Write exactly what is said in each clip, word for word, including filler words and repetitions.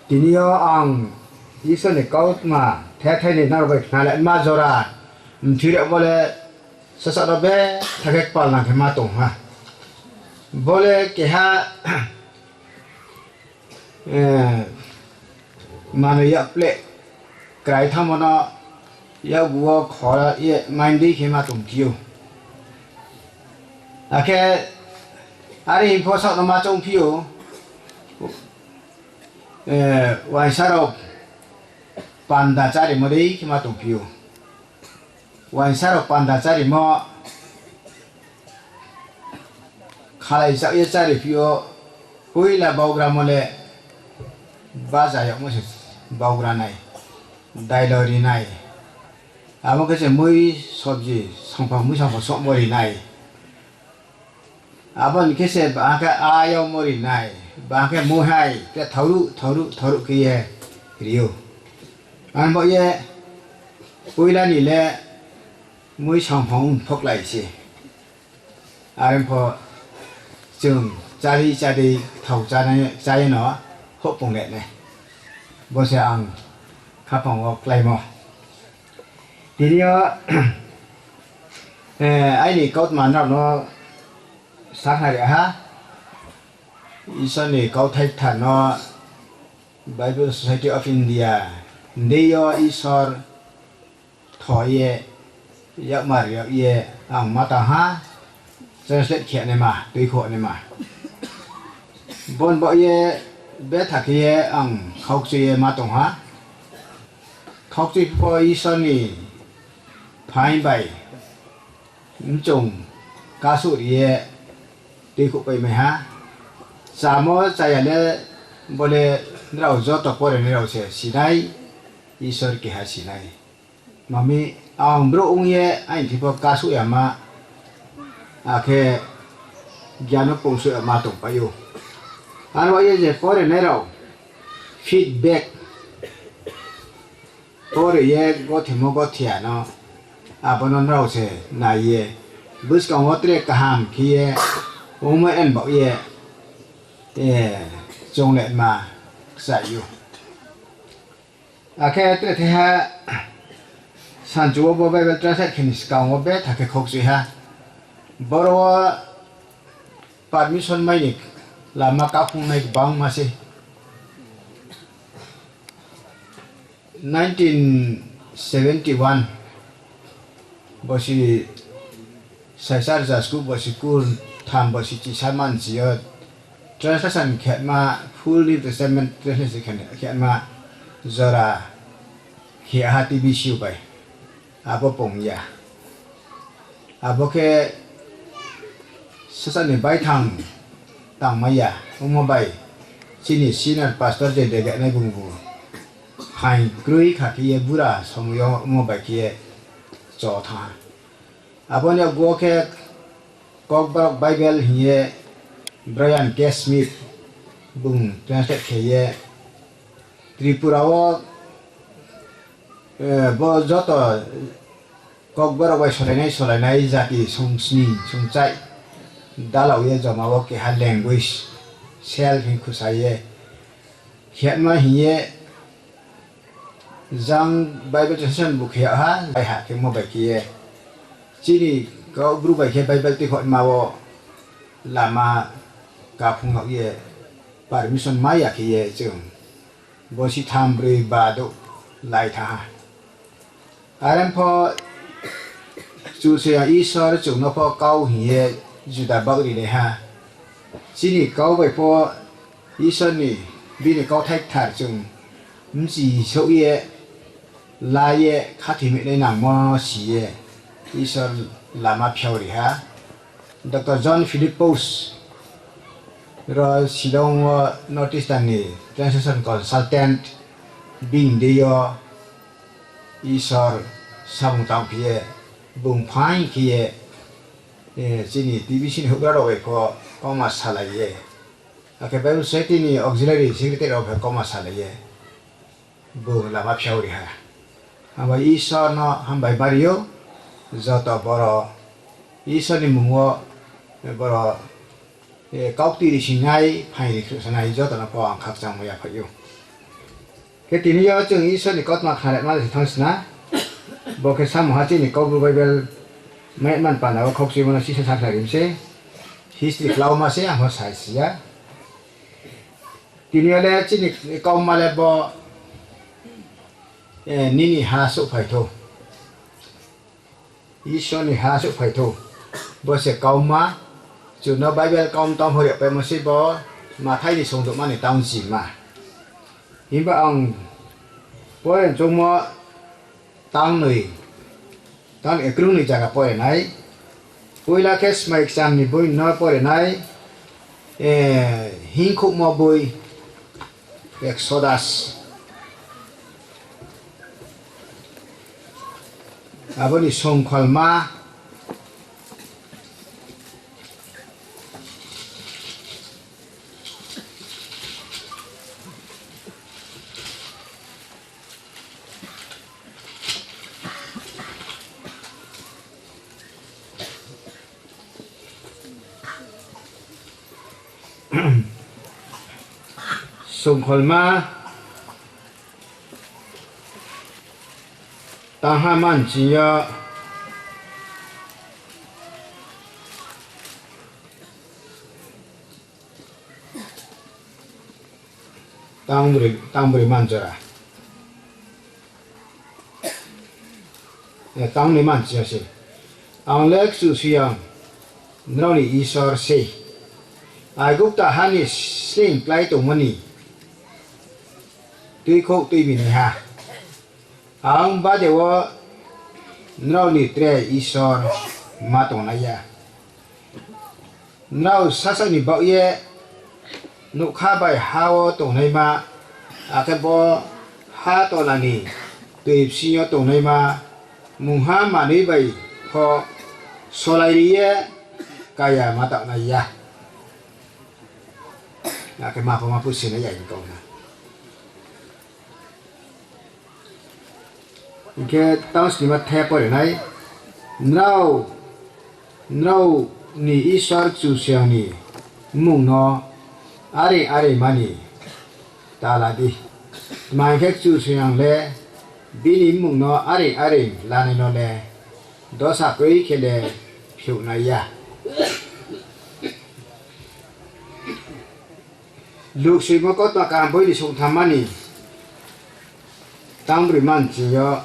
Tini yo ang Isor ni kautma thethai ni nrao bai khnalaima jora mthoi rao bo le sasa no betha khe kpal nang khe ma tong ha. Bo le keha, eh, manoi yakpleh krai thanngmo no yakgu wo kho ye maindei khe ma tongphi ou. Akhe are hing pho saoh no ma choungphi ou, eh, uaingsa rao panda chárimo dei khe ma tongphi ou. Uaingsa rao panda chárimo khalai chaoh ye cháriphi ou, poila baugramo le baza yagmo se baugra nai, dailo ri nai. Abo khe se mui sobji, sangphang mui sangphang sohmo ri nai. Abo ni khe se bahang khe a yagmo ri nai, bahang khe mui hai khe thaoruh, thaoruh, thaoruh khe ye ri ou. Ang bo ye poila ni le mui sangphang ongphoklai se. Are pho chung chári chádei thao chá ye no houhpung le nai. Bo se ang khaphang wo kláimo. Tini yo, eh, aini kautma nrao no sakhnari ha. Isor ni kauthai kthar no, Bible Society of India deing yo Isor tho ye, yakmar yag ye, ang ma tang ha, translate khe naima, tuikhouh naima. Bo ni baoh ye betha khe ye ang khaukchui ye ma tong ha. Khaukchui pho Isor ni phaing bai mchung kasuh ri ye tuikhouhpaimai ha. Chámo cháya le bo le nrao joto porenai rao se si nai, Isor keha si nai. Mami, ang brouh ong ye aini thing pho kasuh yama, akhe gian no pungsuh yama tongpai ou. Aro ye je porenai rao feedback pore ye gothemo gothea no, abo no nrao se nai ye, buskang wo tre kaham khe ye ongmo en baoh ye, eh, chounglaima kchai ou. Akhe tre thaiha sanchu wo bo Bible translate khe ni skang wo betha khe khaukchui ha. Boro wo permission mai ni lama kaphungnai gbangma se. Nineteen seventy one bosi saisa rza sku bosi kurtham bosi chisa mansi yo translation khema, full New Testament translation khema jora khe ha T B C U bai. Abo pung ya. Abo khe sasa ni baithang tangmai ya. Omo bai chini senior pastor je dege nai bung bu phaing kroi kha khe ye bura somoi yo omo bai khe ye cho thanng ha. Abo ni yakgu wo khe Kokborok Bible hing ye Brian K Smith bung translate khe ye Tripura wo, eh, bo joto Kokborok bai solainai solainai jati sungsni sungchai dalao ye joma wo keha language cell hing khusa ye khenma hing ye jang Bible translation bu khe yag ha, bai ha khe mo bai khe ye chini kau bru bai khe Bible tuikhouhma wo lama kaphung yag ye permission mai ya khe ye chung bosi tham broi ba douh lai thanng ha. Are pho Kchusoyang Isor chung no pho kau hing ye juda baoh ri nai ha. Chini kau bai pho Isor ni, bini kauthai kthar chung bchi souh ye, la ye, khathoimai nai nangmo si ye Isor lama phiao ri ha. Doctor John Philip Pouce ro Shillong wo North Eastern ni translation consultant, bini deing yo Isor samung tangphi ye, bung phaing khe ye, eh, chini T B C ni houhgra rao bai pho kauma salai ye, akhe Bible Society ni auxiliary secretary rao bai kauma salai ye, bung lama phiao ri ha. Abo Isor no hambai bari ou, joto boro Isor ni mmung wo boro, eh, kaukti ri singnai, phaing ri khruhsanai joto no pho ang khakchangmo yaphai ou. Khe tini yo chung Isor ni kautma khnarema se thanng sna. Bo khe samung ha chini Kaubru Bible mai man panda wo khaukchuimo no sisa sakhnari mi se. History klauma se, ang pho sai si ya. Tini yo le chini kauma le bo, eh, nini ha souhphai thou. Isor ni ha souhphai thou. Bo se kauma, chung no Bible kaum tang pho ripaimo sei bo, Mathai ni songdouhma ni tang chima. Himba ang pore choungmo tang noi, tang krung ni zaga pore nai. Poila khe Smai Kcham ni boi no pore nai, eh, hingkhouhmo boi, Exodus. Abo ni songkholma. Songkholma tangha manching yo tangbroi, tangbroi manjora. Eh, tangnoi manching yo se. Ang le Kchusoyang, nrao ni Isor sei. Aigupta ha ni sleing klái tongmo ni tuikhouh tuibi naiha. Ang bade wo nrao ni tre Isor ma tongnai ya. Nrao sasaoh ni baoh ye nougkha bai ha wo tongnaima, akhe bo ha tola ni toi bsing yo tongnaima, mungha manoi bai pho solai ri ye kaya ma taoh nai ya. Akhe ma pho ma phuh sinai ya hing kau na. Hing khe tang snima the pore nai, nrao, nrao ni Isor Kchusoyang ni mmung no are are mani ta la di. Tma hing khe, Kchusoyang le bini mmung no are are lanai no le dosa kroi khe le phiouh nai ya. Luk soimo kautma kaham boi ni songthamma ni tangbroi manching yo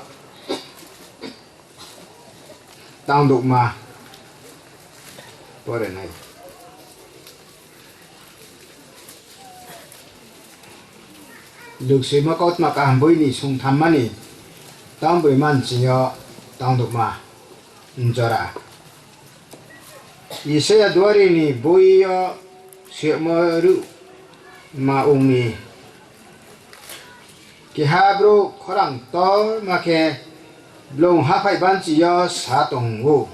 tangdouhma pore nai. Luk soimo kautma kaham boi ni songthamma ni tangbroi manching yo tangdouhma njora. Isaia duari ni boi yo soimo ruhma ong mi, keha brouh khorang ktorma khe blung haphai banchi yo sa tong ou,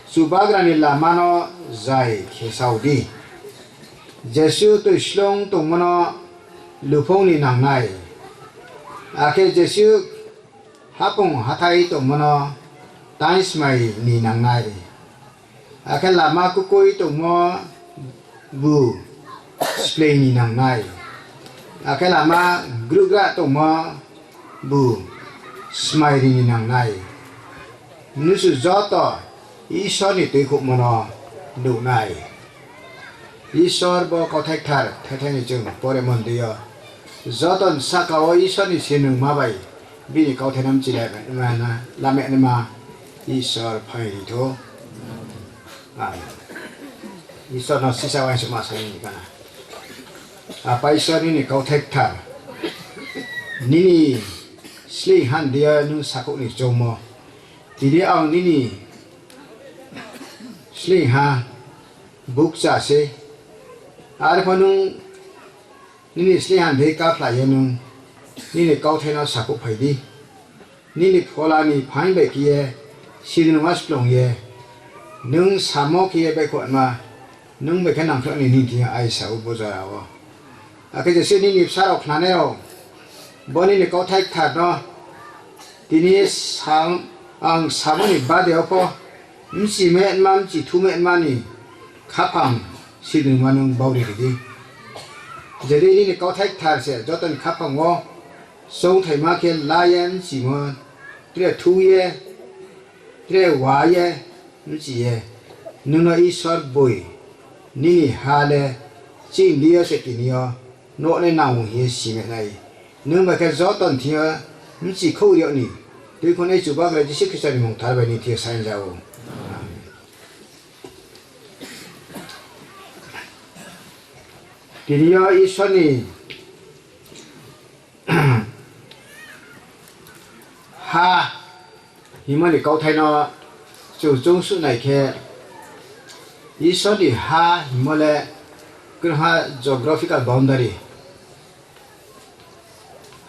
Chubagra ni lama no zai khesao di. Jesuh toislung tongmo no luphung ni nangnai, akhe jesuh haphung hathái tongmo no taingsmai ni nangnai. Akhe lama kukoi tongmo bu splei ni nangnai. Akhe lama gruhgra tongmo bu smai ri ni nangnai. Mnusu joto Isor ni tuikhouhmo no nuh nai. Isor bo kauthai kthar thaithai ni chung pore mondi yo. Joto ni saka wo Isor ni sinungma bai bini kauthai no mchi la-, lama naima Isor phai ri thou. Amen. Isor no sisa uaingsouhma sa ni kana. Apa Isor, nini kauthai kthar, nini sleing ha ni deing yo nung sakhouh ni choungmo. Tini ang nini sleing ha bukcha sei. Arphuh nung nini sleing ha ni deing kaphlai ye nung nini kauthai no sakhouh phai di. Nini phola ni phaing bai khe ye, sinima splung ye, nung samo khe ye baihkhouhma, nung bai khe nangkhruh ni nini thing yo aisa ou bo jora wo. Akhe jesuh nini bsa rao khnanai rao, bo nini kauthai kthar no, tini sa-, ang samo ni bade wo pho, bchi mehma, bchi thu mehma ni khaphang sinima nung bauri ri di. Jedi nini kauthai kthar se joto ni khaphang wo Choungthaima khe la ye bchimo, tre thu ye, tre wa ye, bchi ye, nung no Isor boi, nini ha le chini deing yo se tini yo nouh nai nang ou hing ye si mai nai. Nung bai khe joto ni thing yo bchi khouh ri yag ni, Tuikhouhnai Chubagra Jisu Khristo ni mmung kthar bai nini thing yo saing ja ou. Tini yo Isor ni ha hingmo ni kauthai no chung choungsuh nai khe, Isor ni ha hingmo le krungha geographical boundary,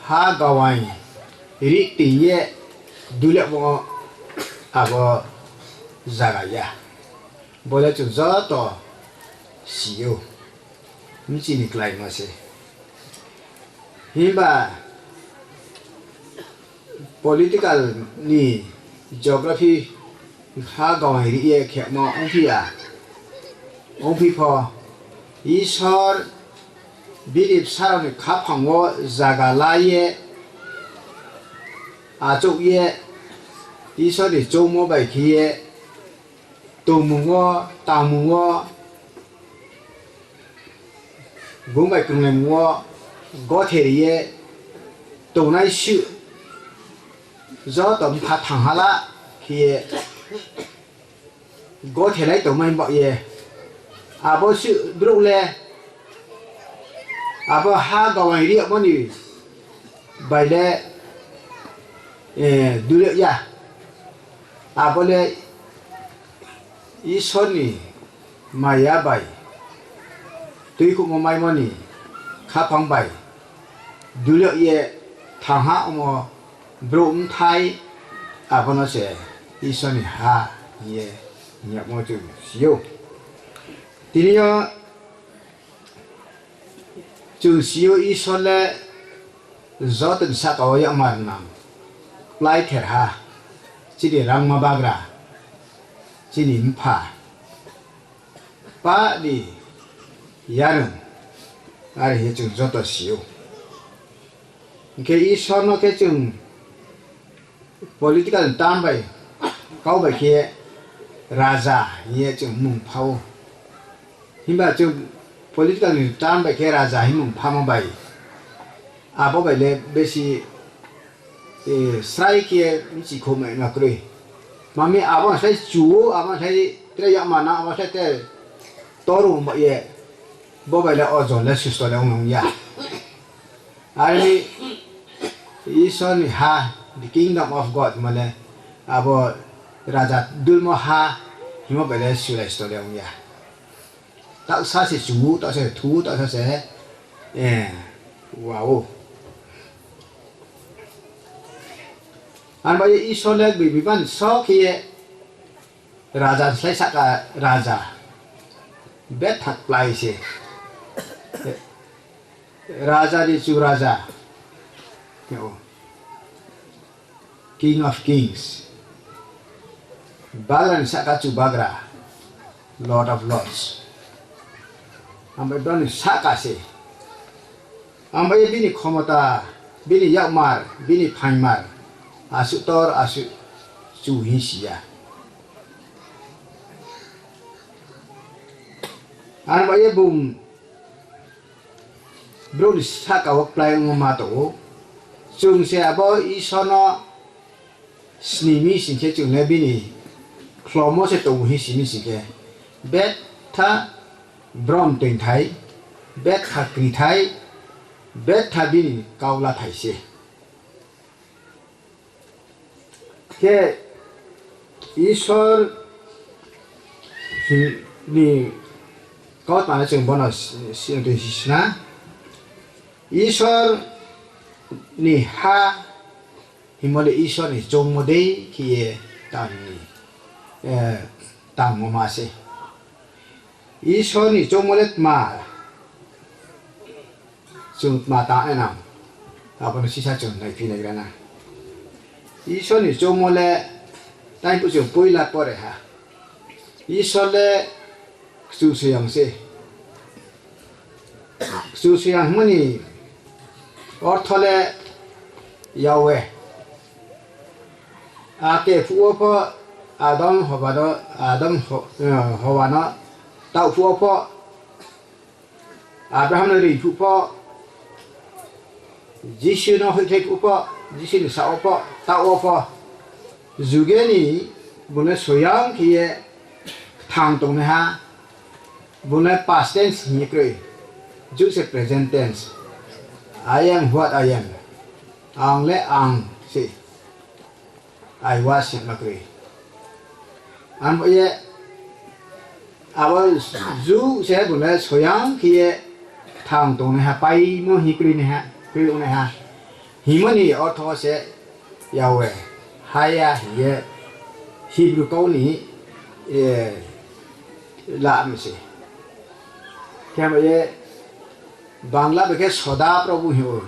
ha gawaing rih toing ye dulemo abo zaga ya. Bo le chung joto si ou, bchi ni kláimo se. Himba political ni geography ha gawaing rih ye khemo ongphi ya. Ongphi pho, Isor bini bsa rao ni khaphang wo zaga la ye, achouh ye, Isor ni choungmo bai khe ye, tongmung wo, tangmung wo, bung bai krunglaimung wo, gothe ri ye tongnai suh, joto bkha thangha la khe ye gothe lai tongmai baoh ye, abo suh brouh le abo ha gawaing rih yagmo ni bai le, eh, duleh ya. Abo le Isor ni maya bai, tuikhouhmo maimo ni khaphang bai duleh ye thangha ongmo brouh bthai, abo no se Isor ni ha hing ye hing yagmo chung si ou. Tini yo chung si ou, Isor le joto ni sahka wo yakmar nang, kpláitherha, chini rangma bagra, chini mpha, pah ni yarung, are hing ye chung joto si ou. Hing khe Isor no khe chung political ni term bai, kau bai khe raja hing ye chung mmung pha ou. Himba chung political ni term bai khe raja hing mmung phamo bai, abo bai le besi, eh, srai khe bchikhouhmai no kroi. Tma hing mi abo slái chu ou, abo slái tre yakmar nang, abo slái tre torung ba ye, bo bai le ojon le susto le ong nung ya. Are mi Isor ni ha, the kingdom of God, mane abo raja dulmo ha hingmo bai le sulai susto le ong ya. Taohsa se chu ou, taohsa se thu ou, taohsa se, eh, wa ou. Are bai ye Isor le gbibiban so khe ye raja ni slái sahka raja. Betha kplái se. Raja ni chu raja. King of kings. Bagra ni sahka chu bagra. Lord of lords. Ang bai brao ni sahka se. Ang bai ye bini khomota, bini yakmar, bini phaingmar, asuh tor, asuh chu hing si ya. Ang bai ye bung brouh ni sahka wo kplái ongmo ma tong ou. Chung se abo Isor no sni mi sing khe, chung le bini khlomo se tong ou hing si mi sing khe, betha brom toingthai, betha krithai, betha bini kau lathai se. Khe Isor ni kautma no chung bono si-, si-, si sna. Isor ni ha hingmo le Isor ni choungmo dei khe ye tang ni, eh, tangmo ma se. Isor ni choungmo le tma, chung tma tang nai nang, abo no sisa chung naiphi naigra na. Isor ni choungmo le, tini phuh chung poila pore ha, Isor le Kchusoyang se. Kchusoyang hingmo ni ortho le Yahweh. Ake phuh wo pho Adam Hoba no, Adam Ho-, eh, Hoba no taoh phuh wo pho, Abraham no ri phuh pho, Jisu no hoihkhlai phuh pho, Jisu ni saoh wo pho, taoh wo pho, juge ni bung no soyang khe ye kthang tongnaiha, bung no past tense hing ye kroi, juh se present tense. I am what I am. Ang le ang se. I was hingma kroi. Ang bo ye, abo juh se bung le soyang khe ye kthang tongnaiha, paimo hing kroi naiha, kroi ongnaiha. Hingmo ni ortho se Yahweh, haya hing ye Hebrew kau ni, eh, la mi se. Khe bo ye Bangla bai khe Soda Probhu hing ou.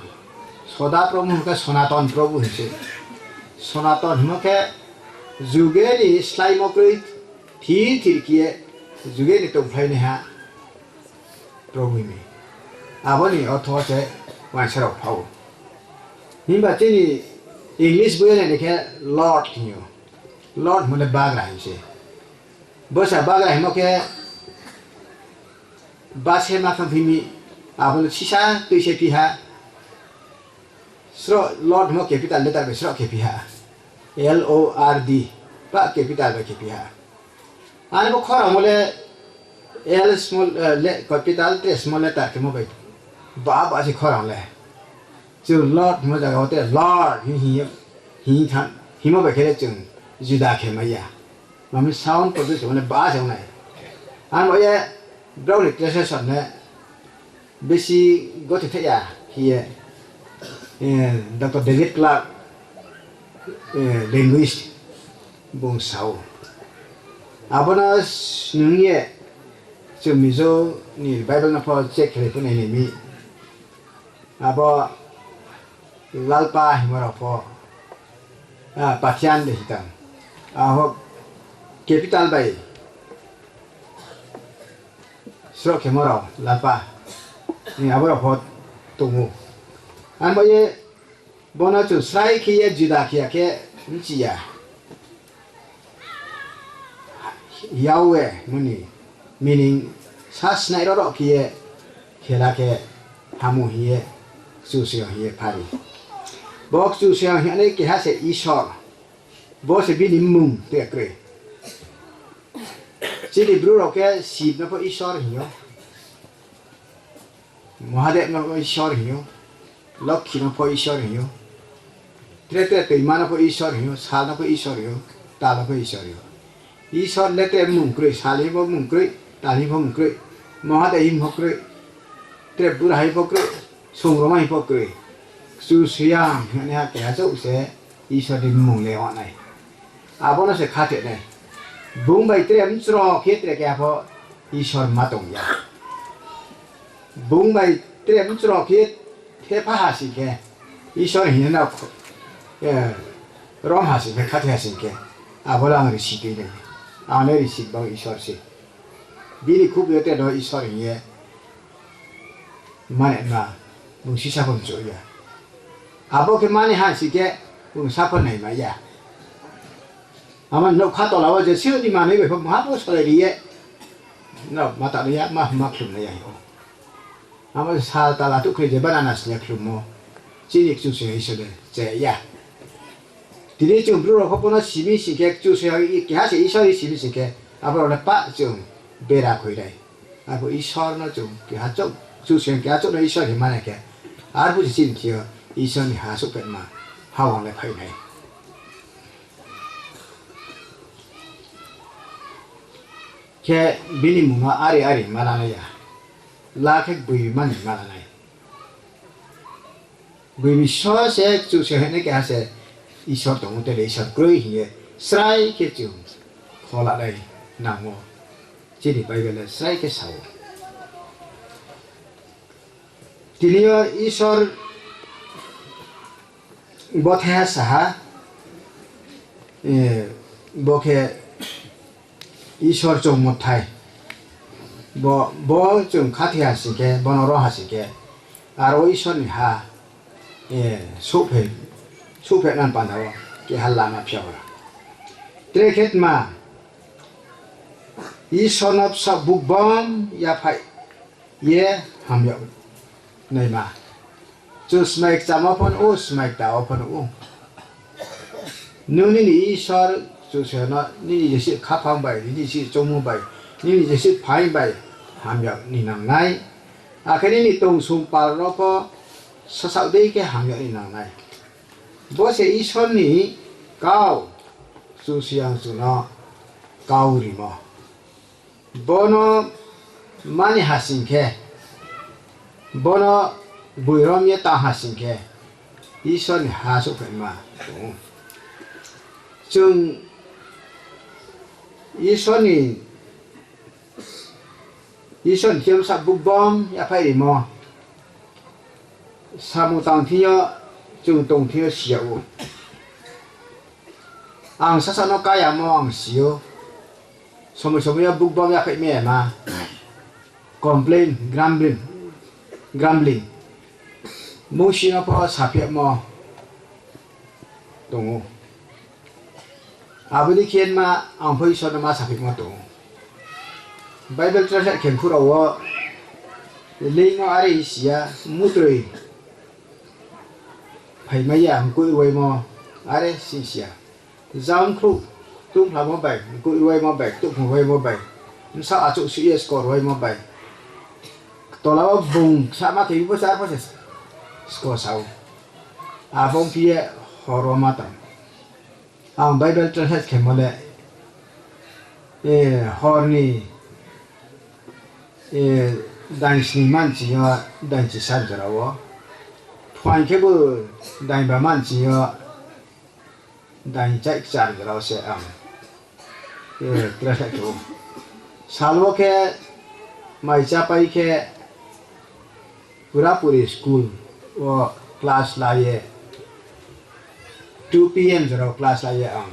Soda Probhu hing khe Sonaton Probhu hing se. Sonaton hingmo khe juge ni sláimo kroi, thir thir khe ye juge ni tongphlainaiha Probhu hing mi. Abo ni ortho se uaingsa rao pha ou. Himba chini English boi nai ni khe Lord hing ou. Lord hingmo le bagra hing se. Bo sa bagra hingmo khe base ma kham phi mi, abo no sisa tuise phi ha. Sroh Lord hingmo capital letter bai sroh khe phi ha. L O R D, pa capital bai khe phi ha. Ani bo khorang wo le L small, eh, le-, capital tre small letter khemo bai. Ba, ba se khorang le. Chung Lord hingmo zaga wo te Lord hing, hing, hing tha-, hingmo bai khe le chung juda khe mai ya. Mami sound produce mane ba se ong nai. Ang bo ye brao ni translation le besi gothe thaih ya khe ye, eh, Doctor David Clark, eh, linguist bung sa ou. Abo no snung ye chung Mizo ni Bible no pho check khe phu nai ni mi. Abo lalpa hingmo rao pho, ah, Pathian de hing tang. Abo capital bai sroh khemo rao lalpa. Ni abo rao pho tong ou. Ang bo ye bo no chung srai khe ye juda khe ya khe bchi ya. Yahweh hingmo ni meaning sa snai ro ro khe ye khela khe hamu hing ye, Kchusoyang hing ye phari. Bo Kchusoyang hing ye keha se Isor. Bo se bini mmung te kroi. Chini Bru rao khe Shiv no pho Isor hing ou. Mahadev no pho Isor hing ou, Lokhi no pho Isor hing ou, tre tre toima no pho Isor hing ou, sal no pho Isor hing ou, tal no pho Isor hing ou. Isor le tre mmung kroi, sal hing pho mmung kroi, tal hing pho mmung kroi, Mahadev hing pho kroi, tre bura hing pho kroi, songroma hing pho kroi. Kchusoyang hing ye keha chouh se Isor ni mmung le ong nai. Abo no se khatheh nai. Bung bai tre mchro khe tre keha pho Isor ma tong ya. Bung bai tre mchro khe thepha ha sing khe, Isor hing ye no, eh, rom ha sing khe, khathoi ha sing khe, abo le ang risi tui nai. Ang le risi bang Isor se. Bini khubi yo tre no Isor hing ye mane ma, bung sisa pho mchu ya. Abo khe mani ha sing khe, bung sa pho nai ma ya. Abo nouhkha tola wo je sini manoi bai pho maha pho solai ri ye, no ma ta nai ya, ma, ma khlum nai ya hing ou. Abo sal tala tukhri je banana sini khlummo, chini Kchusoyang Isor le che ya. Tini chung Bru rao pho bo no simi sing khe, Kchusoyang keha se Isor hing simi sing khe, abo rao le pah chung bera khui nai. Arphuh Isor no chung keha chouh, Kchusoyang keha chouh no Isor hing manai khe, arphuh se chini thing yo Isor ni ha souhphaima, hawang le phai nai. Khe bini mmung no ari ari ma la nai ya. La khe gboibi mani ma la nai. Gboibi so se Kchusoyang hing ye keha se Isor tong ou, tre Isor kroi hing ye srai khe chung khola nai nang ou. Chini Bible le srai khe sa ou. Tini yo Isor bo thaiha sa ha, eh, bo khe Isor chungmo thai. Bo, bo chung khathoi ha sing khe, bo no ro ha sing khe, aro Isor ni ha, eh, souhphai souhphai nani panda wo keha lama phiao ra. Tre khe tma, Isor no bsaoh bukbom yaphaih ye hamyag naima. Chung smai kcham wo pho nuh ou, smai kta wo pho nuh ou. Nung nini Isor Kchusoyang no nini jesuh khaphang bai, nini jesuh choungmo bai, nini jesuh phaing bai hamyag ni nang nai. Akhe nini tongsong pal no pho sasaoh dei khe hamyag ni nang nai. Bo se Isor ni kau, Kchusoyang chung no kau rimo. Bono mani hasing khe, bono gboirom ye tang hasing khe, Isor ni ha souhphaima tong ou. Chung Isor ni, Isor ni thing yo bsaoh bukbom yaphaih rimo. Samung tang thing yo, chung tong thing yo si yag ou. Ang sasaoh no ká yamo ang si ou. Somoi somoi yo bukbom yaphaih mai ya ma. Complain, grumbling, grumbling. Mungsi no pho saphi yagmo tong ou. Abo dei khe ma ang pho Isor no ma saphi yagmo tong ou. Bible translate khe phuh rao wo, leing no are si ya, mutroi phaimai ya, mkoih ruaimo, are si si ya. Jang khrouh tungphlamo bai, mkoih ruaimo bai, touhphung ruaimo bai, bsaoh achouh suh ye skor ruaimo bai, tola wo bung sama khe bo char pho se skor sa ou. Abo ongphi ye hor wo ma tang. Ang Bible translate khemo le, hor ni, dain sni manching yo dain chisa jora wo, phuaing khebu dain ba manching yo dain chai kchar jora wo se ang translate khe ou. Sal wo khe mai chápai khe purapuri school wo class la ye, two P M jora wo class la ye ang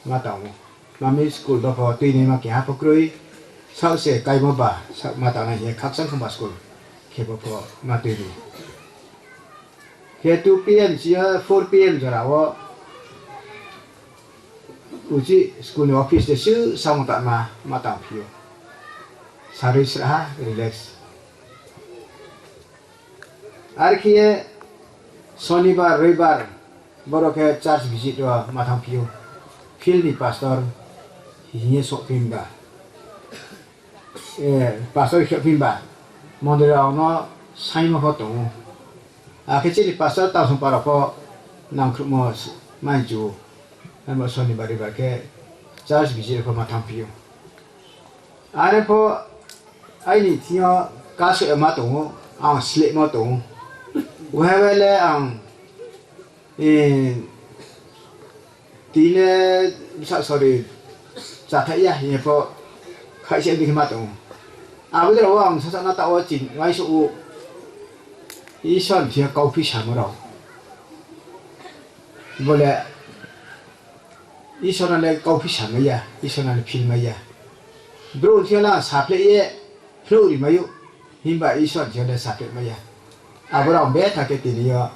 ma tang ou. Mami school dopha wo tuinaima keha pho kroi, saoh se kaimo ba, saoh ma tangnai hing ye khakchang khamba school khe bo pho ma tui ni. Khe two P M chi yo four P M jora wo uchih school ni office de suh samung tangma ma tangphi ou. Sarui srahha relax. Are khe ye Sonibar, Roibar, boro khe church visit wo ma thanngphi ou. Field ni pastor hing ye souhphi ba, pastor khe phi ba, mondri rao no saingmo pho tong ou. Akhe chini pastor tangsong para pho nangkhruhmo mai chu ou. Abo Sonibar, Roibar khe church visit pho ma thanngphi ou. Are pho aini thing yo kasoh ma tong ou, ang slehmo tong ou. Uaiha le ang, tini bsa sori chathaih ya hing ye pho khaihsa di khe ma tong ou. Abo dei rao wo ang sasaoh no taoh wo chini uaingsouh ou, Isor ni thing yo kauphi samo rao. Bo le Isor no le kauphi samai ya, Isor no le philmai ya. Brouh thing yo le ang saphleh ye phnuh rimai ou, himba Isor ni thing yo le saphleh mai ya. Abo rao ang betha khe tini yo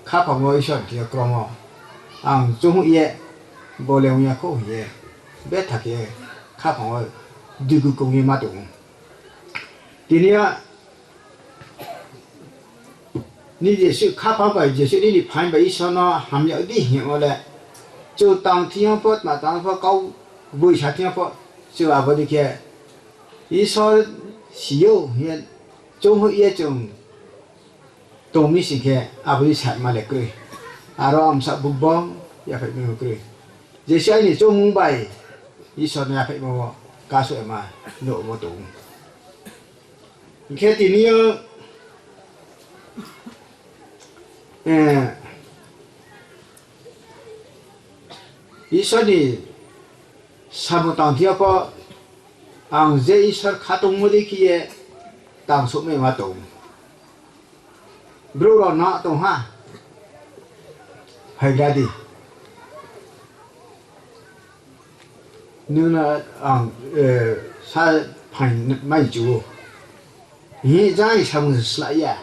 khaphang wo Isor ni thing yo krom wo ang chounghoih ye, bo le ong ya khou hing ye, betha khe khaphang wo dugu kong ye ma tong ou. Tini yo nini jesuh khaphang bai, jesuh nini phaing bai Isor no hamya di hing yagmo le, chung tang thing yo pho, tma tang pho, kau boi sa thing yo pho, chung abo dei khe Isor si ou hing ye chounghoih ye chung tong mi sing khe, abo dei sama le kroi. Aro ang bsa bukbom yaphaih mai kroi. Jesuh aini choungmung bai Isor no yaphaihmo wo kasoh ma nuhmo tong ou. Hing khe tini yo, Isor ni samung tang thing yo pho, ang je Isor khatungmo dei khe ye tang souhmai ma tong ou. Brouh rao no tong ha, phaigra di. Nung no ang sa phaing mai chu ou. Hing ye jang samung slái ya.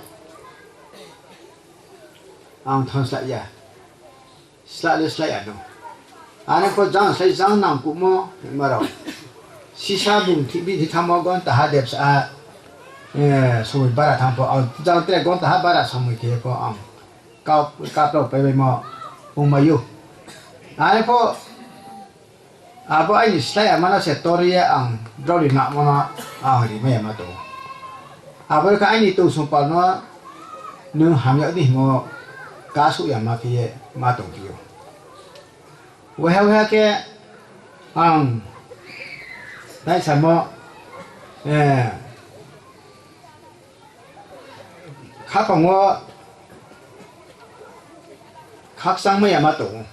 Ang thanng slái ya. Slái le slái ya no. Are pho jang slái jang nangkuhmo ma rao. Sisa bung thik bini thamo gonta ha debsa ha, eh, somoi bara thanng pho, ang jang tre gonta ha bara somoi khe pho ang kap-, kaprao paibaimo ongmai ou. Are pho abo aini slái yama no se tor ye ang brao ni nangmo no ang rimai yama tong ou. Abo khe aini tongsong pal no nung hamya di hingmo kasouh yama khe ye ma tongphi ou. Waiha waiha khe ang nai samo, eh, khaphang wo khakchangmai yama tong ou.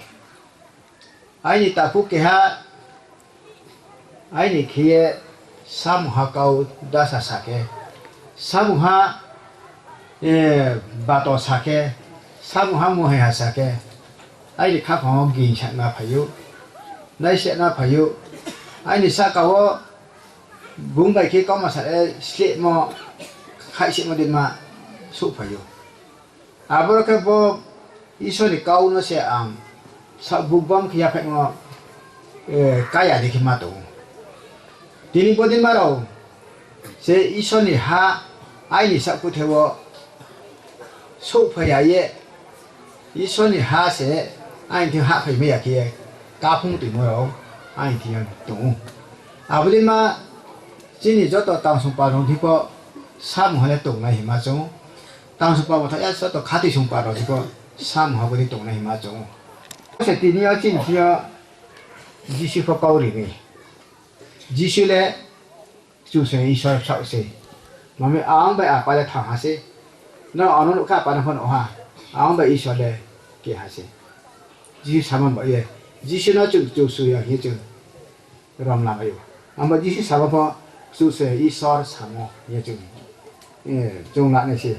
Aini takhu keha aini khe ye samungha kau dasa sa khe, samungha, eh, bato sa khe, samungha muhaiha sa khe, aini khaphang wo ging sana phai ou, naisana phai ou, aini sahka wo bung bai khe kauma sa ye slehmo, khaihsehmo deima souhphai ou. Aboro khe bo Isor ni kau no se ang saoh bukbam khe yaphaihmo, eh, kaya di khe ma tong ou. Tini bodei ma rao se Isor ni ha aini saohkuthai wo souhphai ya ye, Isor ni ha se aini thing hahphaimai ya khe ye kaphung toimo rao aini thing yo tong ou. Abo dei ma chini joto tangsong pal rao thing pho samungha le tongnai hima chung ou. Tangsong pal bo tha ya joto khatoi song pal rao thing pho samungha bo dei tongnai hima chung ou. Bo se tini yo chini thing yo Jisu pho kau ri mi. Jisu le Kchusoyang Isor bsaoh se. Mami ang bai Apa le thang ha se. Nrao ang no nuh khe Apa no pho nuh ha. Ang bai Isor le keha se. Jisu samo ba ye, Jisu no chung Kchusoyang hing ye chung rom lamai ou. Abo Jisu samo pho Kchusoyang Isor samo hing ye chung, eh, chung lanai se.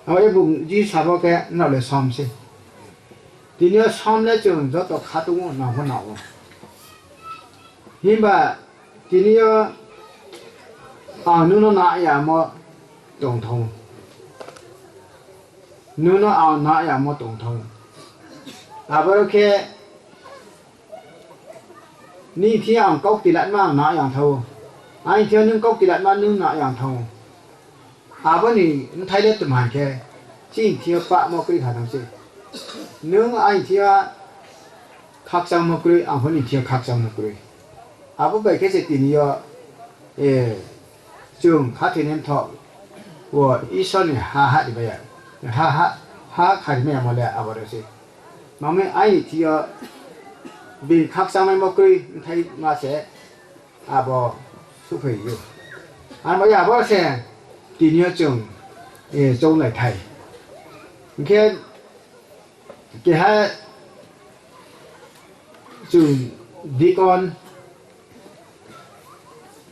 Abo ye bung Jisu samo khe nrao le som se. Tini yo som le chung joto khatong ou, nang pho nang ou. Himba tini yo ang nung no na yamo tongthou. Nung no ang na yamo tongthou. Aboro khe nini thing yo ang kau ktilatma ang na yang thou. Aini thing yo nung kau ktilatma nung na yang thou. Abo ni bthai le tma hing khe, chini thing yo pahmo kroi kha nang se. Nung aini thing yo khakchangmo kroi, ang pho nini thing yo khakchangmo kroi. Abo bai khe se tini yo, eh, chung khathoinai mthoh wo Isor ni ha ha rimai ya, ha ha, ha kha rimai yamo le aboro se. Mami aini thing yo bini khakchangmaimo kroi bthai ma se abo souhphai ou. Abo ye abo se tini yo chung, eh, chounglai thai. Hing khe keha chung deacon,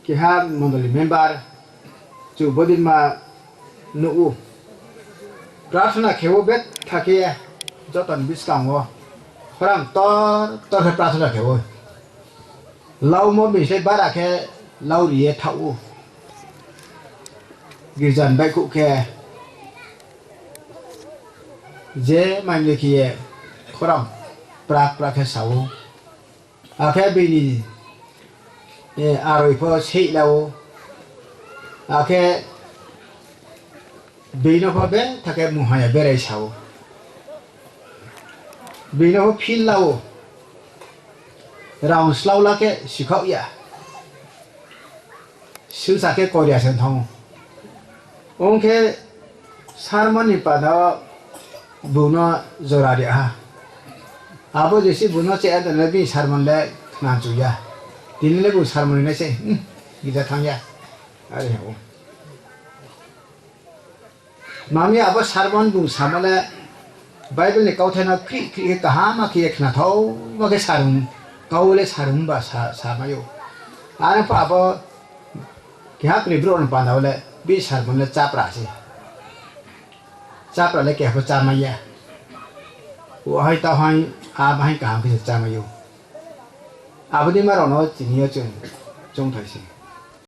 keha mondoli member, chung bodei ma nuh ou. Prarthana khe ou betha khe, joto ni buskang wo. Khorang tor tor khe prarthana khe ou. Laumo bini slái bara khe lau ri ye thaoh ou. Girja ni baihkhouh khe je mai le khe ye khorang pra pra khe sa ou. Akhe bini, eh, aroi pho seih la ou. Akhe bini no pho betha khe mungha ya berai sa ou. Bini no pho feel la ou. Rang slao la khe sikhaoh ya. Swngsa khe koria se thanng ou. Ong khe sermon ni panda wo bung no jora ri ha. Abo jesuh bung no che tongnai bini sermon le khna chu ya. Tini le bung sermon ri nai se, hmm, girja thanng ya. Are ha ou. Mami abo sermon bung samo le Bible ni kauthai no khrih khrih khe kaham khe ye khnathaoma khe sarung, kau le sarung ba sa, samai ou. Are pho abo keha kri brouh ni panda wo le bini sermon le chápra se. Chápra le keha pho chámai ya. Wahai tauhai, a bahai kaham khe se chámai ou. Abo dei ma rao no tini yo chung choungthai se.